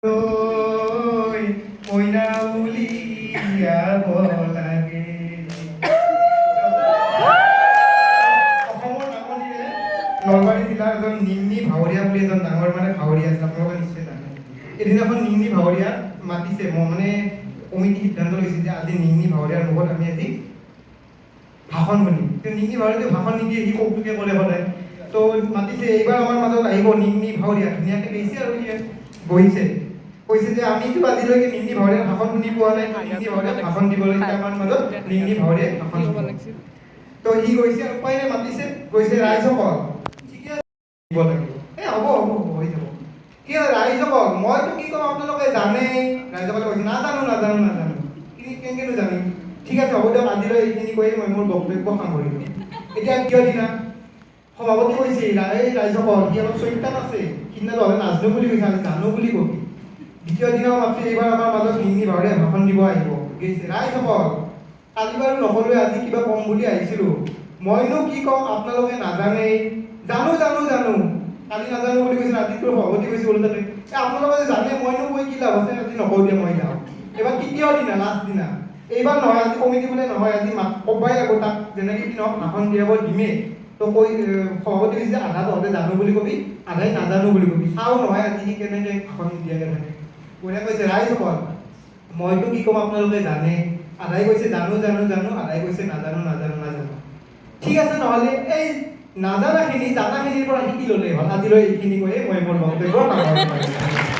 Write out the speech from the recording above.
লৈ মইনা উলিয়াব লাগে। অসমৰ নামনিৰে নলবাৰী জিলাৰ এজন নিংনি ভাৱৰীয়া বুলি এজন ডাঙৰ মানে ভাৱৰীয়া আছিল, আপোনালোকে নিশ্চয় জানে। এদিনাখন নিংনি ভাৱৰীয়া মাতিছে। মই মানে কমিটি সিদ্ধান্ত লৈছে যে আজি নিংনি ভাৱৰীয়াৰ মুখত আমি আজি ভাষণ শুনিম। কিন্তু নিংনি ভাৱৰীয়াটো ভাষণ নিদিয়ে, সি কৌতুকে কৰে সদায়। তো মাতিছে, এইবাৰ আমাৰ মাজত আহিব নিংনি ভাৱৰীয়া। ধুনীয়াকৈ গৈছে আৰু সি বহিছে। কৈছে যে আমিতো আজিলৈকে নিংনি ভাৱৰীয়াৰ ভাষণ শুনি পোৱা নাই, তো নিংনি ভাৱৰীয়াক ভাষণ দিবলৈ এতিয়া আমাৰ মাজত নিংনি ভাৱৰীয়াই ভাষণ দিব। তো সি গৈছে আৰু উপায় নাই, মাতিছে, গৈছে, ৰাইজসকল, ঠিকে আছে, দিব লাগিব। এই হ'ব হ'ব হ'ব, হৈ যাব। কি হয়, ৰাইজসকল, মইতো কি ক'ম আপোনালোকে জানেই। ৰাইজসকলে কৈছে, নাজানো নাজানো নাজানো। কি কেনেকৈনো জানিম? ঠিক আছে, হ'ব দিয়ক, আজিলৈ এইখিনি কৈ মই মোৰ বক্তব্য সামৰিলোঁ। এতিয়া দ্বিতীয় দিনা সভাপতি কৈছে, এই ৰাইজসকল, সি অলপ চৈতান আছে, সিদিনাটো হ'লে নাজানো বুলি কৈছে, আজি জানো বুলি কবি। দ্বিতীয় দিনাও মাতিছে, এইবাৰ আমাৰ মাজত নিংনি ভাৱৰীয়াই ভাষণ দিব আহিব। গৈছে, ৰাইজসকল, কালি বাৰু নক'লোৱে, আজি কিবা ক'ম বুলি আহিছিলোঁ। মইনো কি ক'ম আপোনালোকে নাজানেই। জানো জানো জানো। কালি নাজানো বুলি কৈছিল, আজি তোৰ সভাপতি কৈছে ওলোটাতে। এই আপোনালোকে যে জানে, মইনো কৈ কি লাভ আছে, আজি নকওঁ দিয়া, মই যাওঁ। এইবাৰ তৃতীয় দিনা, লাষ্ট দিনা, এইবাৰ নহয়, আজি কমিটি বোলে নহয়, আজি মাত ক'বই লাগিব তাক, যেনেকে কি নহওক ভাষণ দিয়াব দিমেই। তো কৈ সভাপতি কৈছে যে আধা তহঁতে জানো বুলি কবি, আধাই নাজানো বুলি কবি, চাওঁ নহয় আজি সি কেনেকে ভাষণ নিদিয়াকে থাকে। কোনে কৈছে, ৰাইজসকল, মইতো কি ক'ম আপোনালোকে জানে। আধাই কৈছে জানো জানো জানো, আধাই কৈছে নাজানো নাজানো নাজানো। ঠিক আছে, নহ'লে এই নাজানাখিনি জানাখিনিৰ পৰা শিকি ল'লেই হ'ল। আজিলৈ এইখিনি কৈয়ে মই মোৰ বক্তব্য সামৰণি মাৰিলোঁ।